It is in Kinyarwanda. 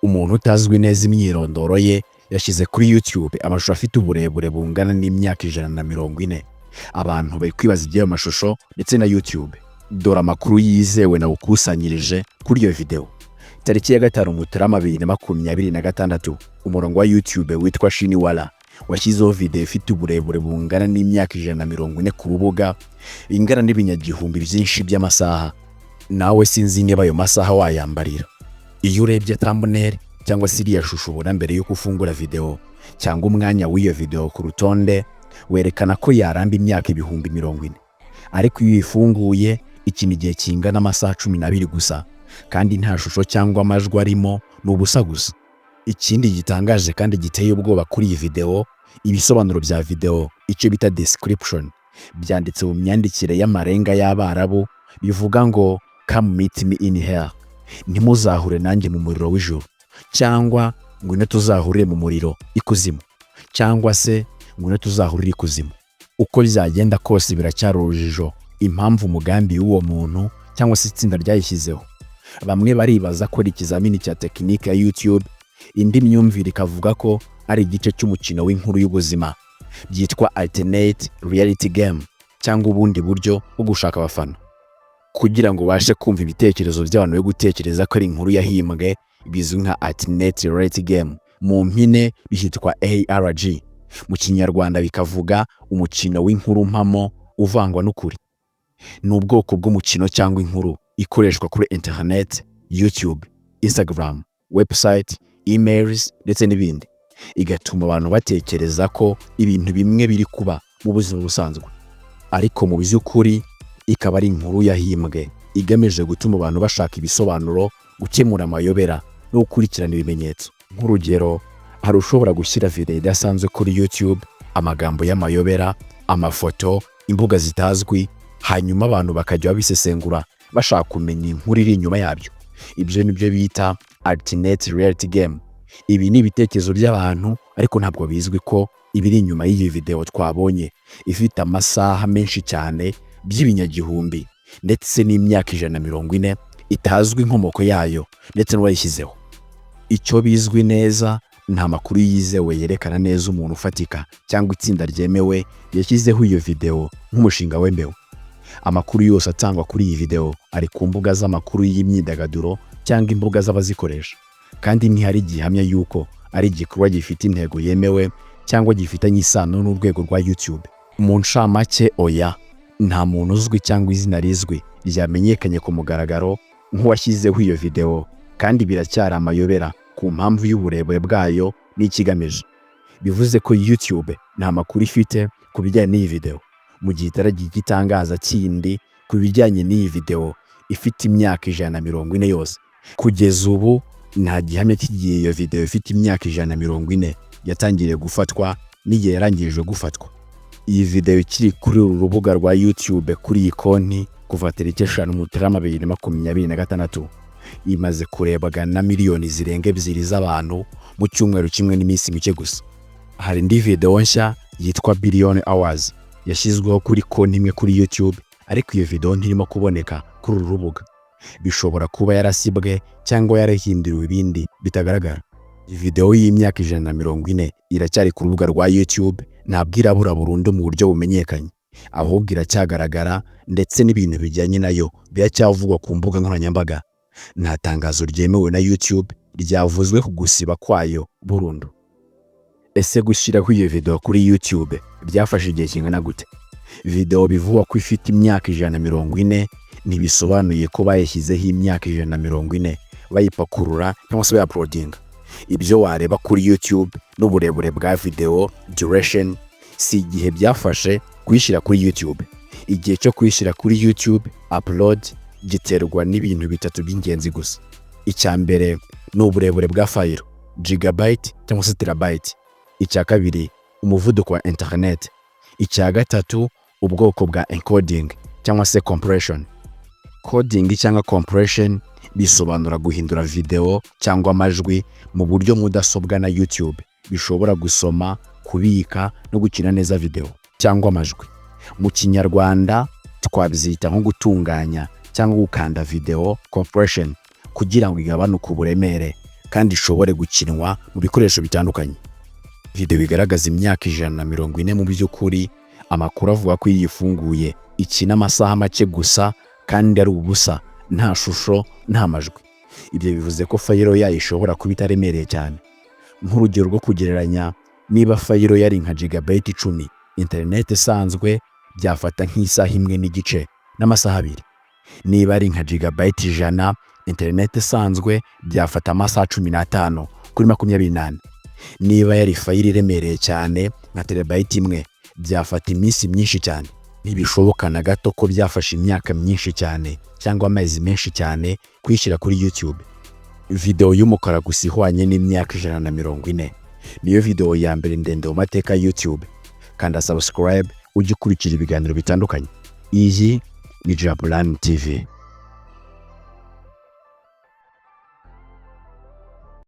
Umuntu utazwi neza imyirondoro ye yashyize kuri YouTube amashusho afite uburebure bungana n'imyaka 140. Abantu bari kwibaza iby'ayo mashusho ndetse na YouTube. Dore amakuru yizewe nawukusanyirije kuri iyo video. Tariki ya 5 Mutarama 2026, umurongo wa YouTube witwa Shiniwala washyizeho video ifite uburebure bungana n'imyaka 140 ku rubuga, ingana n'ibinyagihumbi byinshi by'amasaha. Nawe sinzi niba ayo masaha wayambarira. Iyo urebye thumbnail cyangwa se iriya shusho ubona mbere y'uko ufungura video, cyangwa umwanya w'iyo video ku rutonde, werekana ko yaramba imyaka 40,000, ariko iyo uyifunguye ikina igihe kingana amasaha 12 gusa, kandi nta shusho cyangwa amajwi arimo, ni ubusa gusa. Ikindi gitangaje kandi giteye ubwoba kuri iyi video, ibisobanuro bya video, icyo bita description, byanditse mu myandikire y'amarenga y'Abarabu, bivuga ngo "Come meet me in hell", ntimuzahure nanjye mu muriro w'ijuru, cyangwa ngwino tuzahurire mu muriro ikuzimu, cyangwa se ngwino tuzahurire ikuzimu. Uko byagenda kose, biracyari urujijo impamvu, umugambi w'uwo muntu cyangwa se itsinda ryayishyizeho. Bamwe baribaza ko ari ikizamini cya tekinike ya YouTube, indi myumvire ikavuga ko ari igice cy'umukino w'inkuru y'ubuzima byitwa alternate reality game, cyangwa ubundi buryo bwo gushaka abafana. Kugira ngo ubashe kumva ibitekerezo by'abantu byo gutekereza ko ari inkuru yahimbwe bizwi nka alternate reality game, mu mpine byitwa ARG, mu Kinyarwanda bikavuga umukino w'inkuru mpamo uvangwa n'ukuri. Ni ubwoko bw'umukino cyangwa inkuru ikoreshwa kuri internet, YouTube, Instagram, website, emails ndetse n'ibindi, igatuma abantu batekereza ko ibintu bimwe biri kuba mu buzima busanzwe, ariko mu by'ukuri ikaba ari inkuru yahimbwe igamije gutuma abantu bashaka ibisobanuro, gukemura amayobera no gukurikirana ibimenyetso. Nk'urugero, hari ushobora gushyira video idasanzwe kuri YouTube, amagambo y'amayobera, amafoto, imbuga zitazwi, hanyuma abantu bakajya babisesengura bashaka kumenya inkuru iri inyuma yabyo. Ibyo ni byo bita alternate reality game. Ibi ni ibitekerezo by'abantu, ariko ntabwo bizwi ko ibiri inyuma y'iyi video twabonye ifite amasaha menshi cyane by'ibinyagihumbi ndetse n'imyaka 140 itazwi inkomoko yayo ndetse n'uwayishyizeho. Icyo bizwi neza, nta makuru yizewe yerekana neza umuntu ufatika cyangwa itsinda ryemewe yashyizeho iyo video nk'umushinga wemewe. Amakuru yose atangwa kuri iyi video ari ku mbuga z'amakuru y'imyidagaduro cyangwa imbuga z'abazikoresha, kandi ntihari gihamya y'uko ari igikorwa gifite intego yemewe cyangwa gifitanye isano n'urwego rwa YouTube. Mu ncamake, oya, nta muntu uzwi cyangwa izina rizwi ryamenyekanye ku mugaragaro nk'uwashyizeho iyo video, kandi biracyari amayobera ku mpamvu y'uburebure bwayo n'ikigamije. Bivuze ko YouTube nta makuru ifite ku bijyanye n'iyi video, mu gihe itaragira icyo itangaza kindi ku bijyanye n'iyi video ifite imyaka 140 yose. Kugeza ubu nta gihamya cy'igihe iyo video ifite imyaka 140 yatangiriye gufatwa n'igihe yarangijwe gufatwa. Iyi video ikiri kuri uru rubuga rwa YouTube kuri iyi konti kuva tariki 5 Mutarama 2026, imaze kurebwa na miliyoni zirenga 2 z'abantu mu cyumweru kimwe n'iminsi mike gusa. Hari indi video nshya yitwa Billion Hours yashyizweho kuri konti imwe kuri YouTube, ariko iyo video ntirimo kuboneka kuri uru rubuga. Bishobora kuba yarasibwe cyangwa yarahinduriwe ibindi bitagaragara. Iyi video y'imyaka 140 iracyari ku rubuga rwa YouTube, ntabwo irabura burundu mu buryo bumenyekanye, ahubwo iracyagaragara ndetse n'ibintu bijyanye nayo biracyavugwa ku mbuga nkoranyambaga. Nta tangazo ryemewe na YouTube ryavuzwe ku gusiba kwayo burundu. Ese gushyiraho iyo video kuri YouTube byafashe igihe kingana gute? Video bivugwa ko ifite imyaka 140 ntibisobanuye ko bayishyizeho imyaka 140 bayipakurura cyangwa se bayauploadinga. Ibyo wareba kuri YouTube n'uburebure bwa video duration si igihe byafashe kuyishyira kuri YouTube. Igihe cyo kuyishyira kuri YouTube, upload, giterwa n'ibintu bitatu by'ingenzi gusa. Icya mbere ni uburebure bwa fayilo, gigabyte cyangwa se terabyte. Icya kabiri, umuvuduko wa internet. Icya gatatu, ubwoko bwa encoding cyangwa se compression. Coding cyangwa compression bisobanura guhindura video cyangwa amajwi mu buryo mudasobwa na YouTube bishobora gusoma, kubika no gukina neza video cyangwa amajwi. Mu Kinyarwanda twabyita nko gutunganya cyangwa gukanda video, compression, kugira ngo igabanuke uburemere kandi ishobore gukinwa mu bikoresho bitandukanye. Video igaragaza imyaka 140. Mu by'ukuri, amakuru avuga ko iyo ifunguye ikina amasaha make gusa kandi ari ubusa, nta shusho, nta majwi. Ibyo bivuze ko fayiro yayo ishobora kuba itaremereye cyane. Nk'urugero rwo kugereranya, niba fayiro yari nka gigabyte 10, interineti isanzwe byafata nk'isaha imwe n'igice n'amasaha 2. Niba ari nka gigabyte 100, interineti isanzwe byafata amasaha 15 kuri 24. Niba yari fayiro iremereye cyane nka terabyte 1, byafata iminsi myinshi cyane. Ntibishoboka na gato ko byafashe imyaka myinshi cyane cyangwa amezi menshi cyane kuyishyira kuri YouTube. Video y'umukara gusa ihwanye n'imyaka 140 niyo video ya mbere ndende mu mateka ya YouTube. Kanda subscribe ujye ukurikira ibiganiro bitandukanye. Iyi ni Jabulani TV.